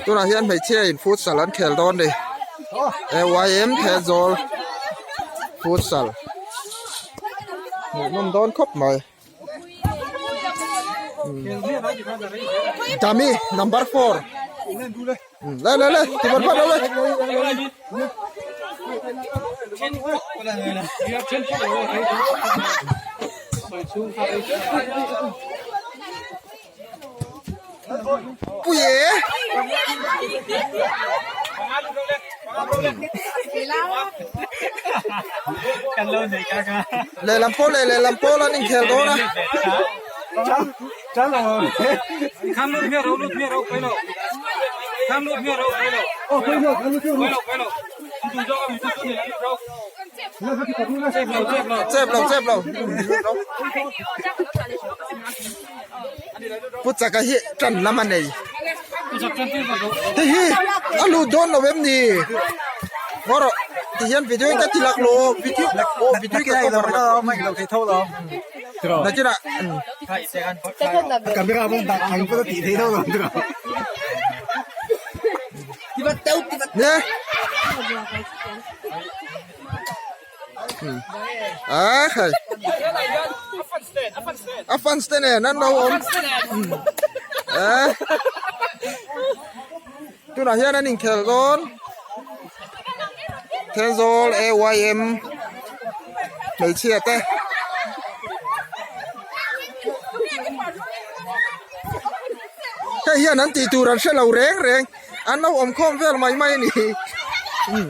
Tunah hian hmeichhia in futsal an khel dawn ni. AYM Thenzawl futsal hmuhnawm dawn khawp mai. Dami number 4. Le le le ti bar bar le. Puye. Lehlam pawl leh lehlam pawl an inkhel dawn a. Chep lo chep lo. Pu chaka hi tan lam a nei. Hei hi a lut dawn lo em ni? Ngaw rawh ti hian video in ka ti lak lo video aw video ka cover lo nakinah nia. A khai a fans te nen an lo awm a tunah hian an inkhel dawn Thenzawl AYM hmeichhia te hei hian an tih tur an hre lo reng reng. An lo awm khawm vel mai mai a ni. Umm.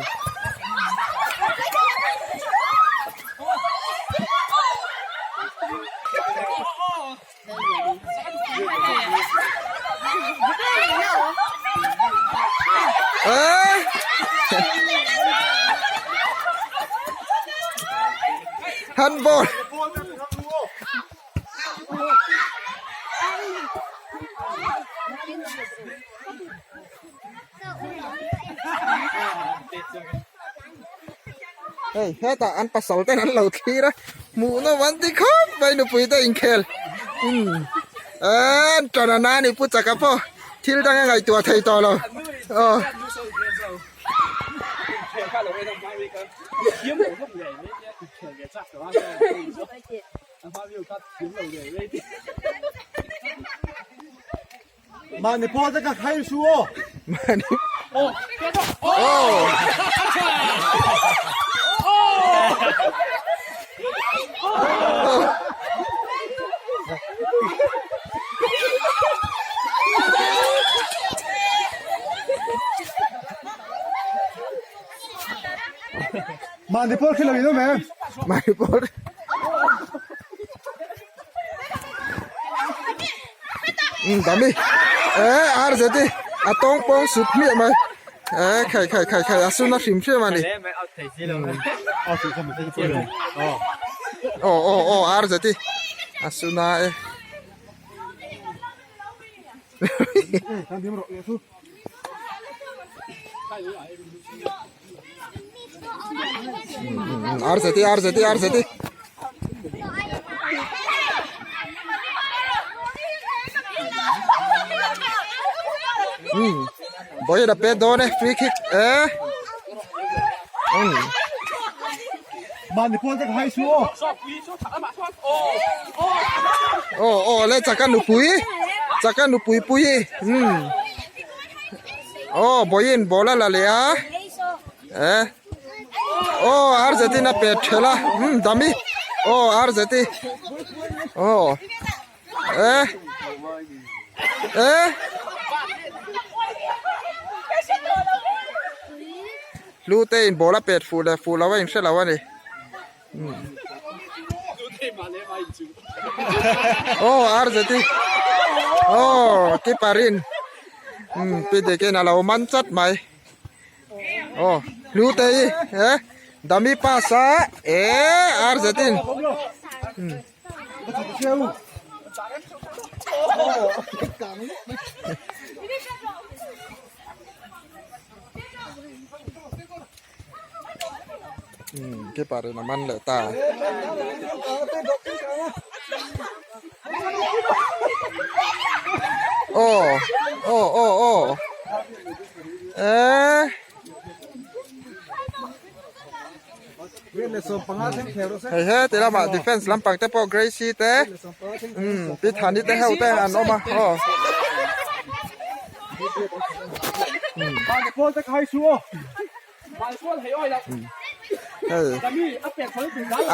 Eh. Handball. Hei hetah an pasal ten an lo thlir a hmuh nawm an ti khawp mai nupui te inkhel umm an tan a na ni pu chaka pawh thil dang a ngaihtuah thei tawh lo aw. Mahni pawl te ka khai su aw. Mahni. Oh. Oh. Mahni pawl khi lo in awm em? Mahni pawl. Um dami. Eh ar zeti a tawng pawng sut hmiah mai. Eh khai khai khai khai a sun a hrim hrim a ni. Oh oh oh ar zeti a sun a e. Ar zeti ar zeti ar zeti. Um boy da pe dawn e free kick e. Um. Mahni pawl te ka hai su aw. Oh oh le chaka nupui chaka nupui pui um. Oh boyin ball a la leh a eh oh ar zetin a pet thelh a um dami oh ar zeti oh eh eh lu te in ball a pet fuh leh fuh lo a in hre lo a ni. Oh ar zeti oh keeper in um pi dekin a lo man chat mai oh hlu te hi eh dummy pass a eh ar zetin um Keeper in a man leh ta. Aw. Aw aw aw eh Hei he ti lamah defence lampang te pawh Gracie te umm Pi Thani te ho te an awm a aw. Hei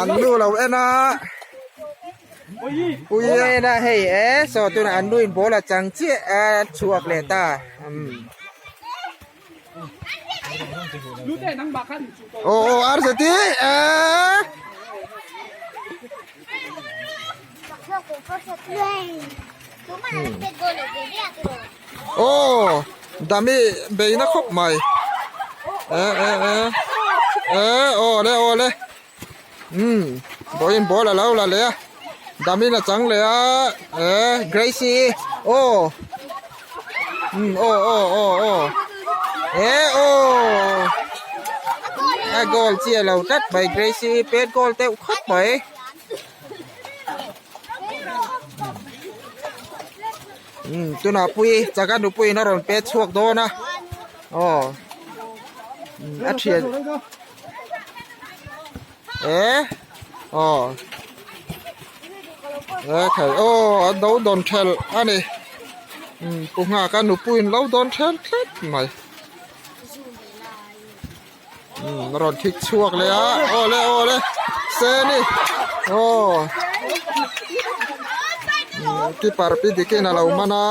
an nu lo en a pui en a hei e saw tunah an nu in ball a chang chiah a chhuak leh ta umm. Aw aw RZT eh. Aw Dami beina khawp mai eh eh eh eh aw le aw le umm vawiin ball a lo la leh a Dami'n a chang leh a eh Gracie aw umm aw aw aw aw eh aw a goal chiah lo tlat mai Gracie pet goal deuh khawp mai. Umm tunah pui chaka nupuiin a rawn pet chhuak dawn a aw a thian eh aw eh khai aw an lo dawn thelh a ni umm pu nghaka nupuiin lo dawn thelh tlat mai. Umm a rawn thik chhuak leh a aw le aw le seni aw keeper pi dikin a lo man a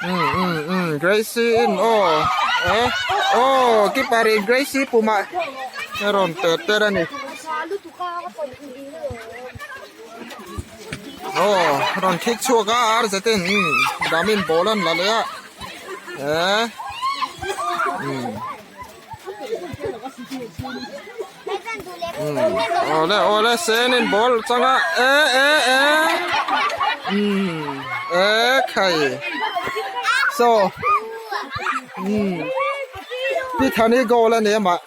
umm umm umm Gracie in aw eh aw keeper in Gracie pumah a rawn pet pet a ni aw rawn thik chhuak a ar zetin umm damin ball an la leh a eh umm. Awle awle senin ball changa e e e umm e khai so umm pi thani goal ani amah.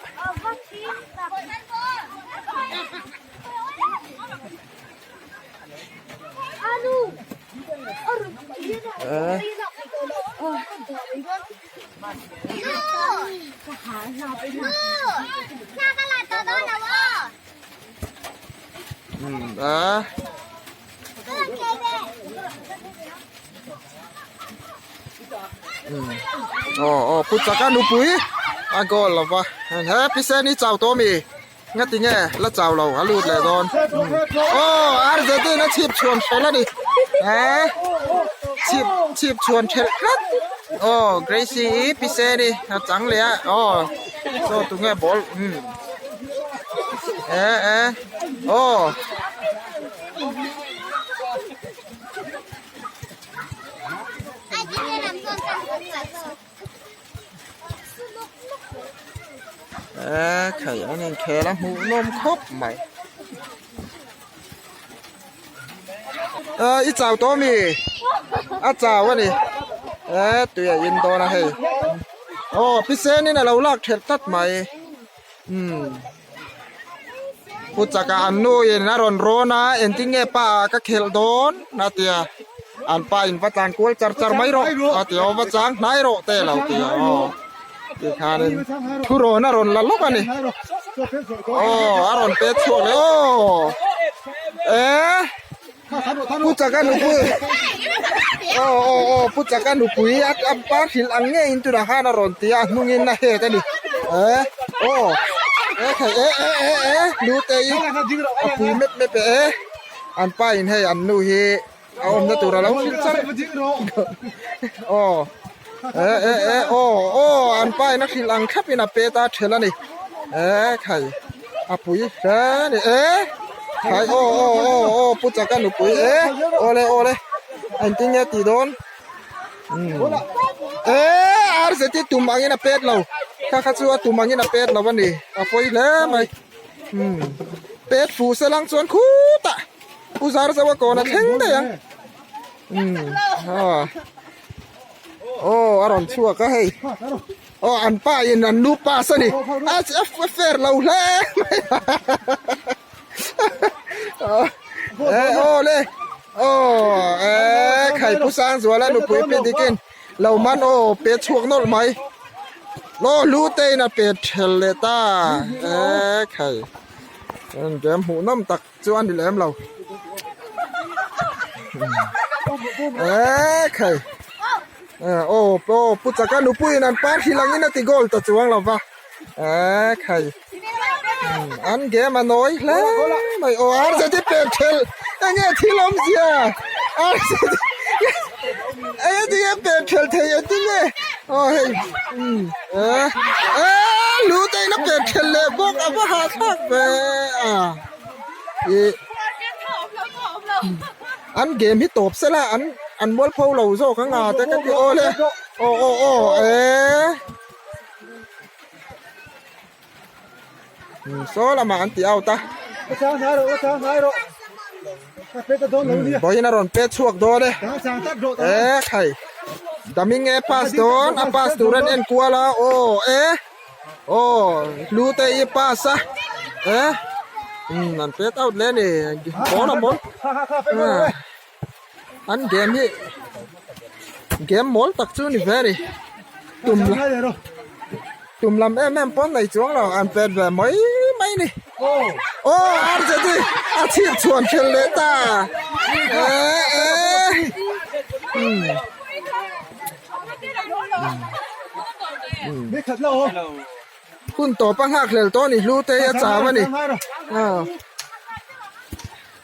A aw aw pu chaka nupui a goal lova he pisen hi chau tawh ami nga ti nge la chau lo a lut leh dawn aw RZD in a chhip chhuan hrel a ni he chhip chhip chhuan hrel tlat aw Gracie i pisen hi a chang leh a aw saw tunge ball umm eh eh aw. Eee khai an inkhel a hmuh nawm khawp mai eee i chau tawh ami a chau a ni eee tui a in dawn a hei aw pisen in a lo lak thelh tlat mai umm. Pu chaka an nu in a rawn rawn a engtin nge pa ah ka khelh dawn a ti a an pa in va tlan kual char char mai rawh a ti a aw va chang hnai rawh te a lo ti a aw tikhanin thu rawn a rawn la lawk a ni aw a rawn pet chhuak leh aw eh Pu chaka nupui aw aw aw pu chaka nupui a a pa hrilh ang ngeiin tunah khan a rawn ti a a hnungin a het a ni eh aw eh thei eh eh eh eh nute hi a pui mep mep e eh an pa in hei an nu hi a awmna tur a lo hrilh char aw eh eh eh aw aw an pa in a hrilh ang thlapin a pet a thelh a ni eh khai. A pui hle a ni e khai aw aw aw aw pu chaka nupui e awle awle engtin nge tih dawn umm e RZT tum angin a pet lo kha kha chu a tum angin a pet lo a ni a pawi hle mai umm pet fuh se lang chuan khutah pu zar zo a kawn a thleng daih ang umm aw. Aw a rawn chhuak a hei. Aw an pa in an nu pass a ni. A a fair lo hle mai a. Eh aw le. Aw eh khai Pu Sangzuala nupui pe dikin lo man aw pe chhuak nawlh mai. Aw lu te in a pe thel leh ta. Eh khai. Game hmuh nawm tak. Chu a ni lem lo. Eh khai. Eh oh oh pu chaka nupui in an par hrilh angin a ti goal ta chuang lo va. Eh khai. An game a nawi hle mai. Oh RZT pek thelh. Enge thil awmzia. RZT Enge tinge pek thelh thei engtinge. Oh hei. Eh eh lu te in a pek thelh leh bawk a va hahthlak ve a. Ih an game hi tawp sela an an mualpho lo zawk ang a te ka ti aw le aw aw aw eh saw lamah an ti out a vawiin a rawn pet chhuak dawn e eh khai daming e pass dawn a pass tur an en kual a aw eh. Aw lu te i pass a eh umm an pet out leh a ni ball a ball an game hi game mawl tak chu ni ve a ni tum tum lam em em pawn nei chuang lo an pet ve mai mai a ni aw RJD a chhip chhuan ṭhelh leh ta eh eh umm. Hun tawp a nghak hlel tawh a ni hlu te hi a chau a ni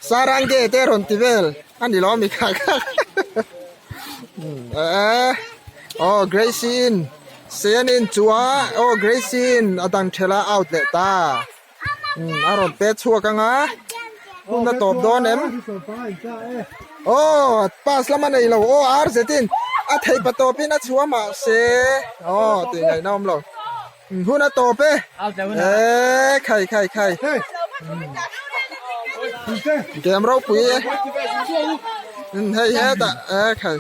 Sarange te rawn ti vel a ni lo mi kha kha eh aw Gracie in Sean in chua aw Gracie in a dang thela out leh ta. Umm a rawn pet chhuak ang a hun a tawp dawn em aw pass lama nei lo aw ar zetin a thei pa tawpin a chhuah mahse aw tih ngaihna awm lo hun a tawp e eh khai khai khai game ropui e hei hetah eh khai.